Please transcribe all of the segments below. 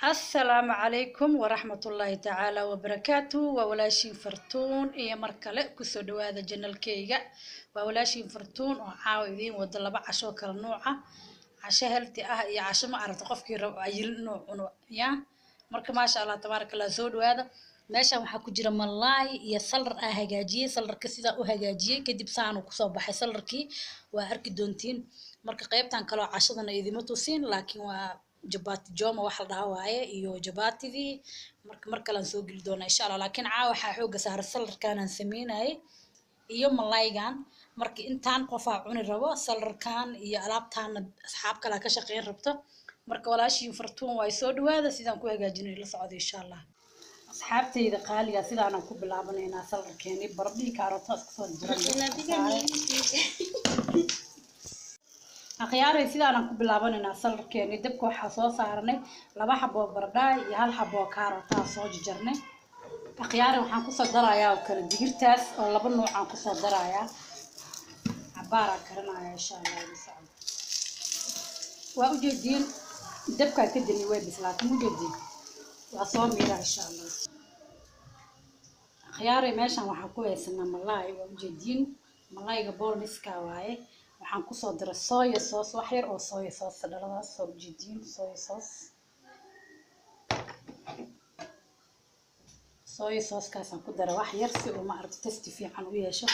Asalaamu calaykum waraxmatullaahi tacaala wabarakaatu. Waa walaashiin Fartuun iyo mar kale kusoo dhawaada janalkeyga. Waa walaashiin Fartuun oo caawa idiin wado laba casho kala nuuca, casho healthy ah iyo casho ma aragta qofkii rabo cayilin inuu cuno ya. Marka maasha Allah tabaaraka Allah, soo dhawaada. Meeshan waxaa ku jira malaay iyo salar aa hagaajiyey. Salarka sidaa u hagaajiyey kadib saanu kusoo baxay salarkii, waa arki doontiin. Marka qaybtan kaloo cashadana idima tusin, laakiin waa jabati joma waxa la dhahaa waaye iyo jabatidii. Marka mar kalean soo geli doonaa insha Allah, laakiin caawa waxaa xooga saara salarkanaan sameynayay iyo malaygan. Marka intaan qofaa cuni rabo salarkan iyo alaabtaana asxaab kalaa ka shaqeyn rabto. Marka walaashiin Fartuun waay, soo dhawaada. Sidaan ku hagaajinay la socda insha Allah. Asxaabtayda qaaliga, sidaanaan ku bilaabanaynaa salarkeeni. Baradhihii kaarooto isku soo jiran akhyaaray, sidaanaan ku bilaabanaynaa salarkeeni. Dabka waxaa soo saaranay laba xaboo baradhaa iyo hal xaboo kaarootaa soo jarjarnay. Akhyaaray, waxaan kusoo darayaa oo kale digirtaas oo laba nuucaan kusoo darayaa, cabaaraa karinaya insha Allah. Ila socdo. Waa ujeediin dabkaa ka dami, way bislaatay, ma ujeediin? Waa soo miiraa insha Allah. Akhyaaray, meeshan waxaan ku haysanaa malaay, waa ujeediin. Malaayga boolniska waaye. Waxaan kusoo diray soya sauce, wax yar oo soya sauce dhaladaas, soo ujeediin. Soya sauce, soya sauce-kaasaan ku daray wax yar si uu maaragta taste fiican u yeesho.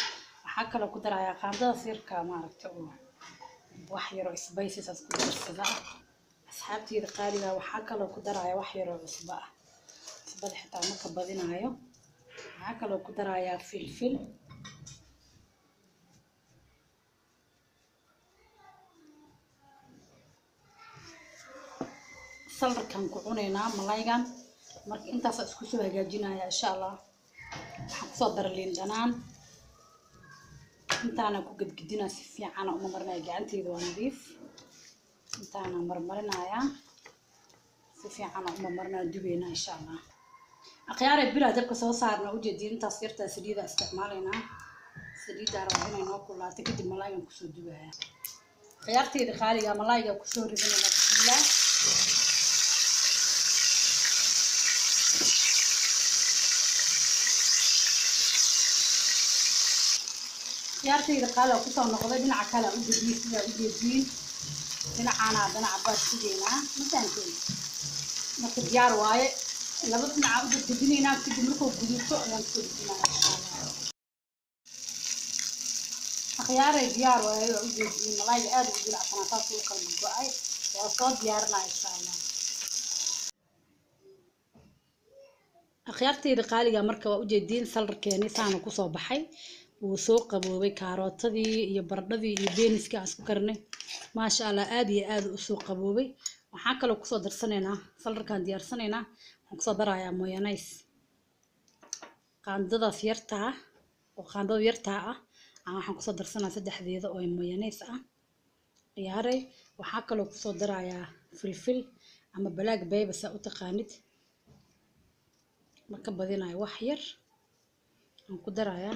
Waxaa kaloo ku darayaa qaandada sirka maaragta oo wax yar oo spices aas ku darsada ah. Asxaabteyda qaaliga, waxaa kaloo ku darayaa wax yar oo cusbo ah, cusbada xitaa ma ka badinayo. Waxaa kaloo ku darayaa filfil. Salarkan ku cunaynaa malaygan. Marka intaasa isku soo hagaajinaya insha Allah. Waxaan kusoo dara liin dhanaan, intaana ku gedgedinaa si fiicana uma marinaya, gacanteyda waa nadiif. Intaana marmarinayaa si fiicana uma marinaya, dubeynaa insha Allah. Akhyaaray, bilaa dabka soo saarna, ujeediin intaas yartaa saliida isticmaalaynaa. Saliiddaa rabaa inay noo kulaato, kadib malaygan kusoo dubaya. Khiyaarteyda qaaliga, malayga kusoo ridinayna, bismillah. Khiyaarteyda qaaliga, kusoo noqday dhinaca kale u gediyey, sidaa ujeediin. Dhinacaana haddana cabaar sugeynaa, ma fahanteen? Marka diyaar waaye, laba dhinaca u gedgedinaynaa, kadib markuu guduto ayaan kusoo dejinaya insha Allah. Akhyaaray, diyaar waaye, waa ujeediin. Malayga aad u jilacsanaa, saas uu kala go-ay. Waa soo diyaarinaya insha Allah. Akhyaarteyda qaaliga, marka waa ujeediin salarkeeni saana kusoo baxay, wuu soo qaboobay. Karootadii iyo baradhadii iyo beaniskii aan isku karinay, maasha Allah, aad iyo aad usoo qaboobay. Waxaan kaloo kusoo darsanaynaa salarkaan diyaarsanaynaa. Waxaan kusoo darayaa mayonnaise, qaandadaas yartaa oo qaandada yartaa ah. Waxaan kusoo darsanaa saddexdeeda oo mayonnaise ah. Ciyaaray, waxaa kaloo kusoo darayaa filfil ama black pepper saa u taqaanid, ma ka badinayo, wax yar aan ku darayaa.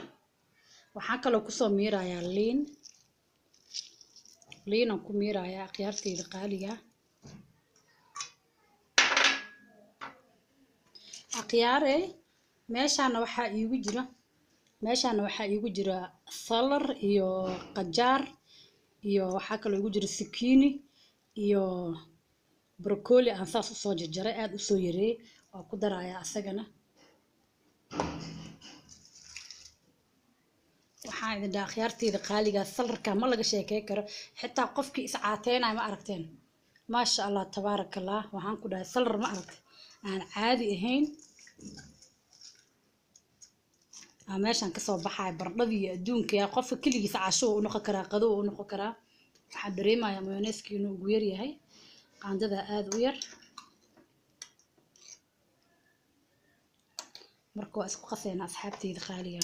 Waxaa kaloo kusoo miirayaa liin, liin aan ku miirayaa akhyaarteyda qaaliga. Akhyaare, meeshaana waxaa iigu jira salar iyo qajaar iyo waxaa kaloo iigu jira zucchini iyo broccoli aan saas usoo jarjaray, aada usoo yareeyey, waa ku darayaa asagana. Waxaan idin dhaha akhyaarteyda qaaliga, salarka ma laga sheekey karo, xitaa qofkii iscaateynayo ma aragteen? Maasha Allah tabaaraka Allah. Waxaan ku dhahay salar ma aragtay aan caadi ahayn aa meeshan kasoo baxaya, baradhadii iyo adduunka. Yaa qofka keligiisa casho u noqon karaa, qado u noqon karaa. Waxaan dareemayaa mayonnaise-ki inuu ugu yar yahay, qaandada aada u yar. Marka waa isku qaseynaa asxaabteyda qaaliga,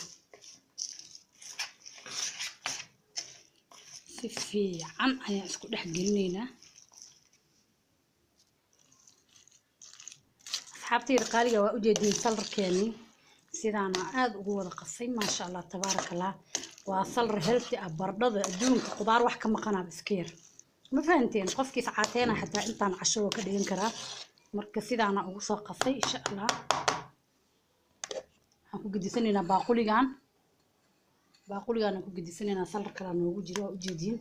si fiican ayaan isku dhex gelinaynaa. Asxaabteyda qaaliga, waa ujeediin salarkeeni sidaana aada ugu wada qasay, maasha Allah tabaaraka Allah. Waa salar healthy ah, baradhada adduunka qudaar wax ka maqanaaba iska yar, ma fahanteen? Qofkii iscaateena xataa intaan casho waa ka dhigan karaa. Marka sidaana ugu soo qasay insha Allah. Waxaan ku gedisanaynaa baaquligan, baaquligan aan ku gedisanaynaa. Salar kale noogu jiro, waa ujeediin.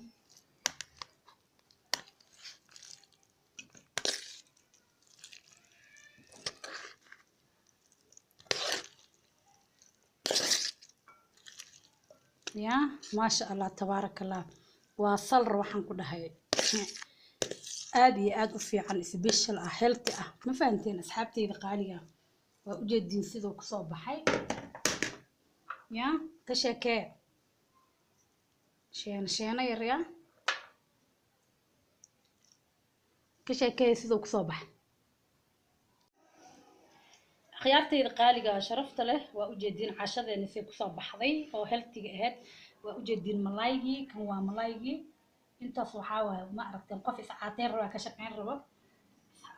Ya maasha Allah tabaaraka Allah, waa salar waxaan ku dhahay aad iyo aad u fiican, special ah, healthy ah. Ma fahanteen asxaabteyda qaaliga? Waa ujeediin siduu kusoo baxay. Ya ka sheekee sheeno sheeno yar, ya ka sheekee siduu kusoo baxay. Akhyaarteyda qaaliga sharafta leh, waa ujeediin cashadeena say kusoo baxday oo healthiga ahayd. Waa ujeediin malaaygii, kan waa malaaygii. Intaas waxaa waaye, ma aragteen, qof iscaateyn raba, ka shaqeyn rabo.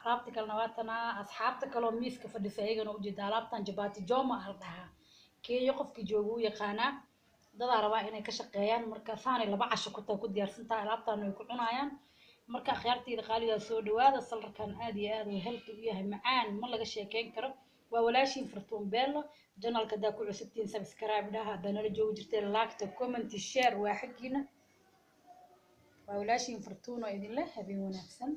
Alaabta kalena waa tanaa. Asxaabta kaloo miiska fadhisa iyagana ujeeda alaabtan jabaati joma ah la dhahaa. Keeyo qofkii jooga u yaqaanaa. Dadaa rabaa inay ka shaqeeyaan, marka saanay laba casho ku tahay, ku diyaarsan tahay alaabtan, way ku cunaayaan. Marka akhyaarteyda qaaligaa, soo dhawaada. Salarkan aad iyo aad uu healthy u yahay, macaan ma laga sheekeyn karo. Waa walaashiin Fartuun Beelo. Channelka haddaa ku cusubtiin, subscribe dhaha. Haddaa nala joogi jirteen, like, comment, share waa xaggiina. Waa walaashiin Fartuun oo idin leh habeen wanaagsan.